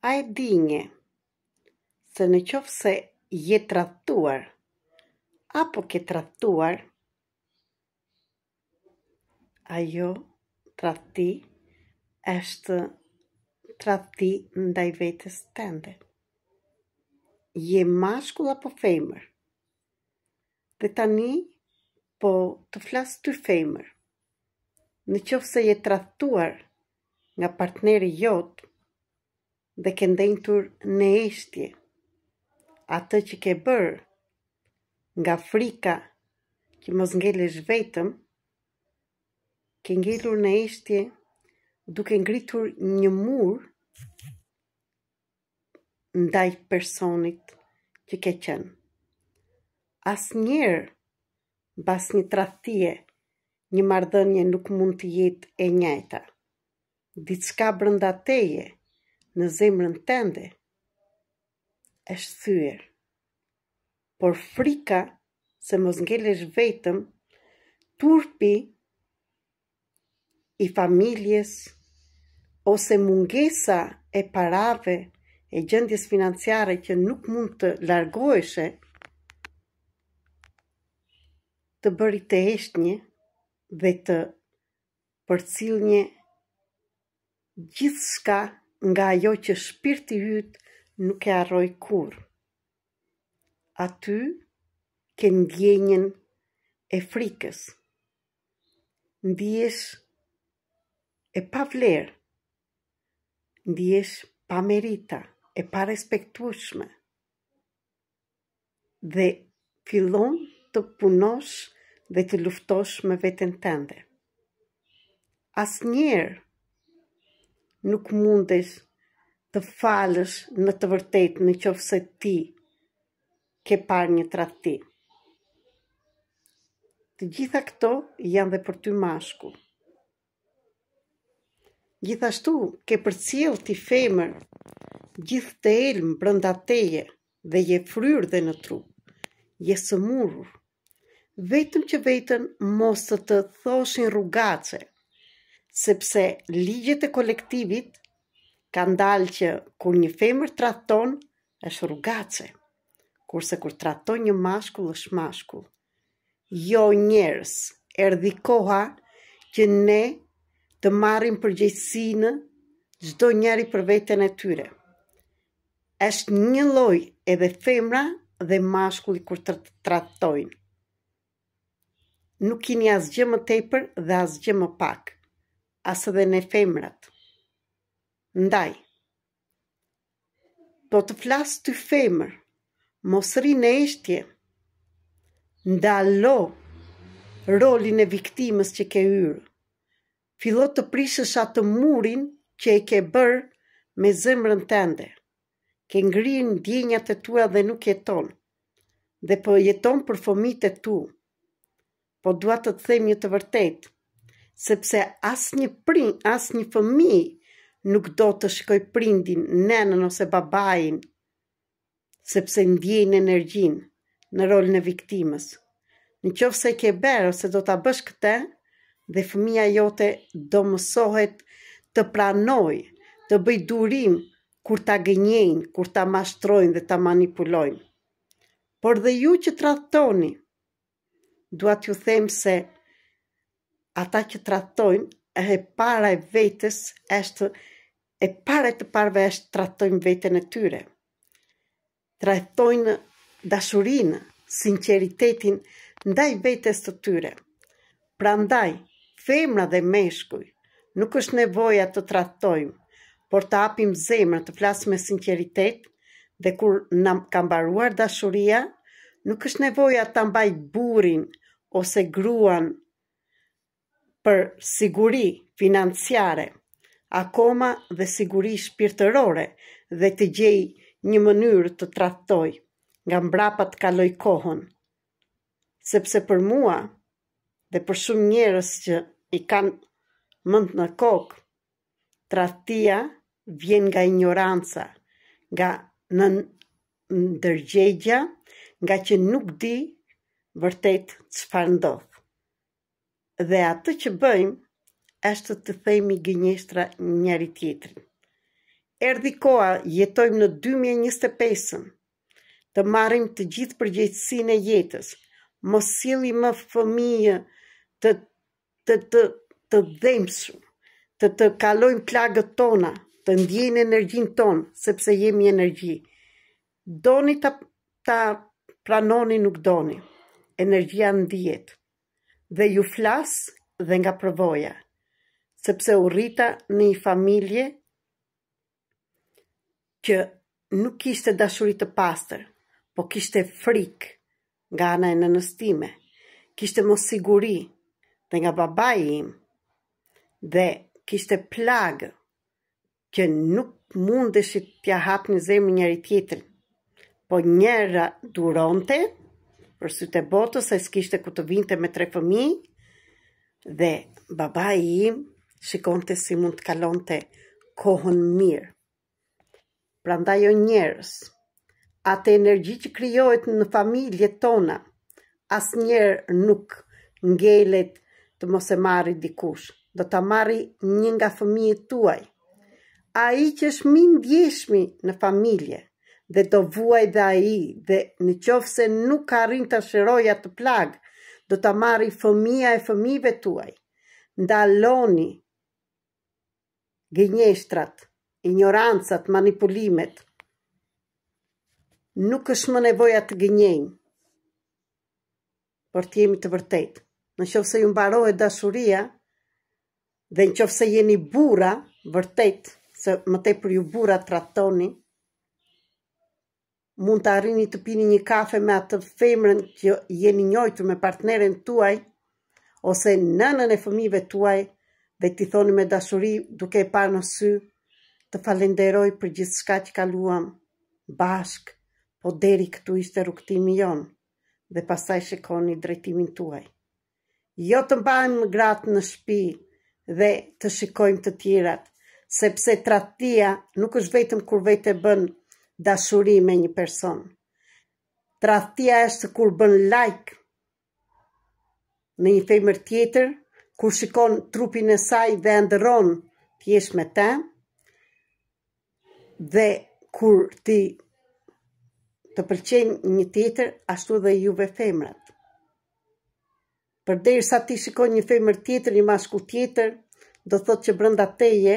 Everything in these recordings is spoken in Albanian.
A e dinje se në qoftë se je tradhtuar apo ke tradhtuar, ajo tradhti është tradhti ndaj vetes tënde. Je mashkull apo femër? Dhe tani po të flas ty femër. Në qoftë se je tradhtuar nga partneri jot dhe ke ndenjtur në heshtje atë që ke bërë nga frika që mos ngelesh vetëm, ke ngelur në heshtje duke ngritur një mur ndaj personit që ke qenë. Asnjëherë mbas një tradhtie, një marrëdhënie nuk mund të jetë e njëjta. Diçka brenda teje, në zemrën tënde, është thyer. Por frika se mos ngelesh vetëm, turpi i familjes ose mungesa e parave e gjendjes financiare që nuk mund të largoheshe, të bëri të heshtnje dhe të përcillnje gjithçka nga ajo që shpirti yt nuk e harroi kurrë. Aty ke ndjenjën e frikës. Ndihesh e pavlerë, ndihesh pa merita, e parespektueshme. Dhe fillon të punosh dhe të luftosh me veten tënde. Asnjëherë nuk mundesh të falësh në të vërtetë në qoftë se ti ke parë një tradhti. Të gjitha këto janë dhe për ty mashkull. Gjithashtu ke përcjellë ti femër gjithë këtë helm brenda teje dhe je fryrë dhe në trup. Je sëmurur. Vetëm që veten mos të të thoshin rrugaçe, sepse ligjet e kolektivit kanë dalë që kur një femër tradhton është rrugaçe, kurse kur tradhton një mashkull është mashkull. Jo njerëz, erdhi koha që ne të marrim përgjegjësinë çdo njeri për veten e tyre. Është një lloj edhe femra dhe mashkulli kur të tradhtojnë. Nuk kini asgjë më tepër dhe asgjë më pak, as edhe ne femrat. Ndaj, Po të flas ty femër, mos rri në heshtje. Ndalo rolin e viktimës që ke hyrë. Fillo të prishësh atë murin që e ke bërë me zemrën tënde. Ke ngrirë ndjenjat e tua dhe nuk jeton. Dhe po jeton për fëmijët e tu. Po dua të të them një të vërtetë, sepse asnjë prind, asnjë fëmijë nuk do të shikojë prindin, nënën ose babain, sepse ndjejnë energjinë në rolin e viktimës. Në qoftë se e ke bërë ose do ta bësh këtë, dhe fëmija jote do mësohet të pranojë, të bëjë durim kur ta gënjejnë, kur ta mashtrojnë dhe ta manipulojnë. Por dhe ju që tradhtoni, Dua t'ju them se ata që tradhtojnë, e para e vetes është e para e të parëve është tradhtojnë veten e tyre. Tradhtojnë dashurinë, sinqeritetin ndaj vetes të tyre. Prandaj, femra dhe meshkuj, nuk është nevoja të tradhtojmë, por të hapim zemrën, të flasim me sinqeritet dhe kur na ka mbaruar dashuria, nuk është nevoja ta mbaj burrin ose gruan për siguri financiare, akoma dhe siguri shpirtërore dhe të gjej një mënyrë të tradhtoj, nga mbrapa të kaloj kohën. Sepse për mua dhe për shumë njerëz që i kanë mend në kokë, tradhtia vjen nga injoranca, nga nën ndërgjegja, nga që nuk di vërtet çfarë ndodh. Dhe atë që bëjmë është të themi gënjeshtra njëri tjetrin. Erdhi koha, jetojmë në 2025-ën. Të marrim të gjithë përgjegjësinë e jetës. Mos sjellim më fëmijë të të të të dhembshëm, të të kalojnë plagët tona, të ndjejnë energjinë tonë, sepse jemi energji. Doni ta ta pranoni nuk doni. Energjia ndihet. Dhe ju flas dhe nga përvoja, sepse u rrita në një familje që nuk kishte dashuri të pastër, po kishte frikë nga ana e nënës time, kishte mossiguri dhe nga babai im dhe kishte plagë që nuk mundeshit t'ia hapni zemrën njëri tjetrit. Po njëra duronte për sytë e botës se s'kishte ku të vinte me tre fëmijë dhe babai im shikonte si mund të kalonte kohën mirë. Prandaj o njerëz, atë energji që krijohet në familjet tona, asnjëherë nuk ngelet të mos e marri dikush. Do ta marri një nga fëmijët tuaj. Ai që është më i ndjeshmi në familje dhe do vuajë dhe ai dhe në qoftë se nuk arrin ta shërojë atë plagë, do ta marri fëmija e fëmijëve tuaj. Ndaloni gënjeshtrat, injorancat, manipulimet. Nuk është më nevoja të gënjejmë, por të jemi të vërtetë. Në qoftë se ju mbarohet dashuria dhe në qoftë se jeni burra, vërtet, se më tepër ju burra tradhtoni, mund të arrini të pini një kafe me atë femrën që jeni njohur me partneren tuaj ose nënën e fëmijëve tuaj dhe t'i thoni me dashuri duke e parë në sy, të falenderoj për gjithçka që kaluam bashkë, po deri këtu ishte rrugëtimi jonë dhe pastaj shikoni drejtimin tuaj. Jo të mbajmë gratë në shtëpi dhe të shikojmë të tjerat, sepse tradhtia nuk është vetëm kur vetë bën dashuri me një person. Tradhtia është kur bën like në një femër tjetër, kur shikon trupin e saj dhe ëndërron të jesh me të, dhe kur ti të pëlqen një tjetër, ashtu dhe juve femrat. Përderisa ti shikon një femër tjetër, një mashkull tjetër, do thotë që brenda teje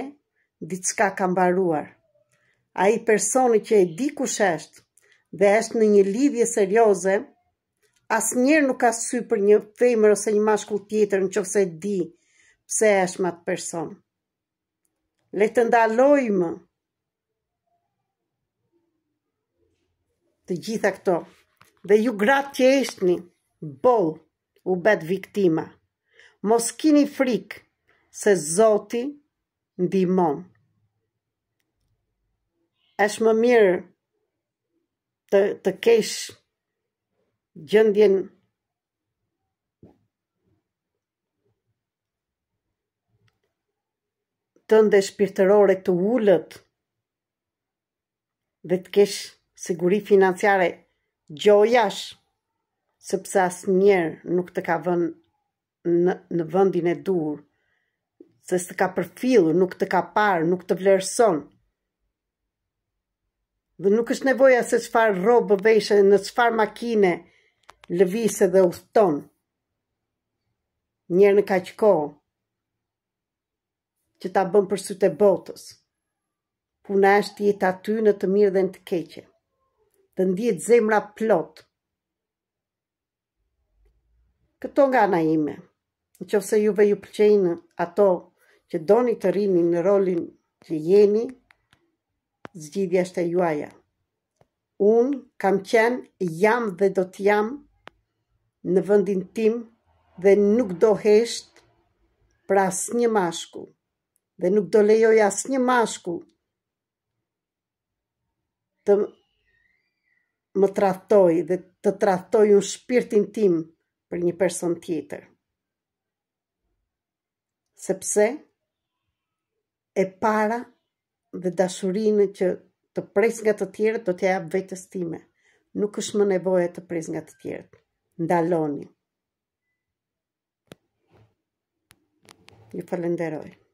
diçka ka mbaruar. Ai personi që e di kush është dhe është në një lidhje serioze, asnjëherë nuk ka sy për një femër ose një mashkull tjetër në qoftë se e di pse është me atë person. Le të ndalojmë të gjitha këto. Dhe ju gratë që eshtni, boll, u bëtë viktima. Mos kini frikë se Zoti ndihmon. Është më mirë të, të kesh gjendjen tënde shpirtërore të ulët dhe të kesh siguri financiare gjojash, sepse asnjëherë nuk të ka vënë në, në vendin e duhur, se s'të ka përfillur, nuk të ka parë, nuk të vlerëson. Dhe nuk është nevoja se çfarë rrobë veshe, në çfarë makine lëviz dhe udhëton. Njëherë në kaq kohë që ta bën për sytë e botës. Puna është të jetë aty në të mirë dhe në të keqe. Të ndihet zemra plot. Këto nga ana ime. Në qoftë se juve ju pëlqejnë ato që doni të rrini në rolin që jeni, zgjidhja është e juaja. Unë kam qenë, jam dhe do të jam në vendin tim dhe nuk do hesht për asnjë mashkull dhe nuk do lejoj asnjë mashkull të më tradhtoj dhe të tradhtoj unë shpirtin tim për një person tjetër. Sepse e para dhe dashurinë që të pres nga të tjerët do t'ia jap vetes time. Nuk është më nevoja të pres nga të tjerët. Ndaloni. Ju falenderoj.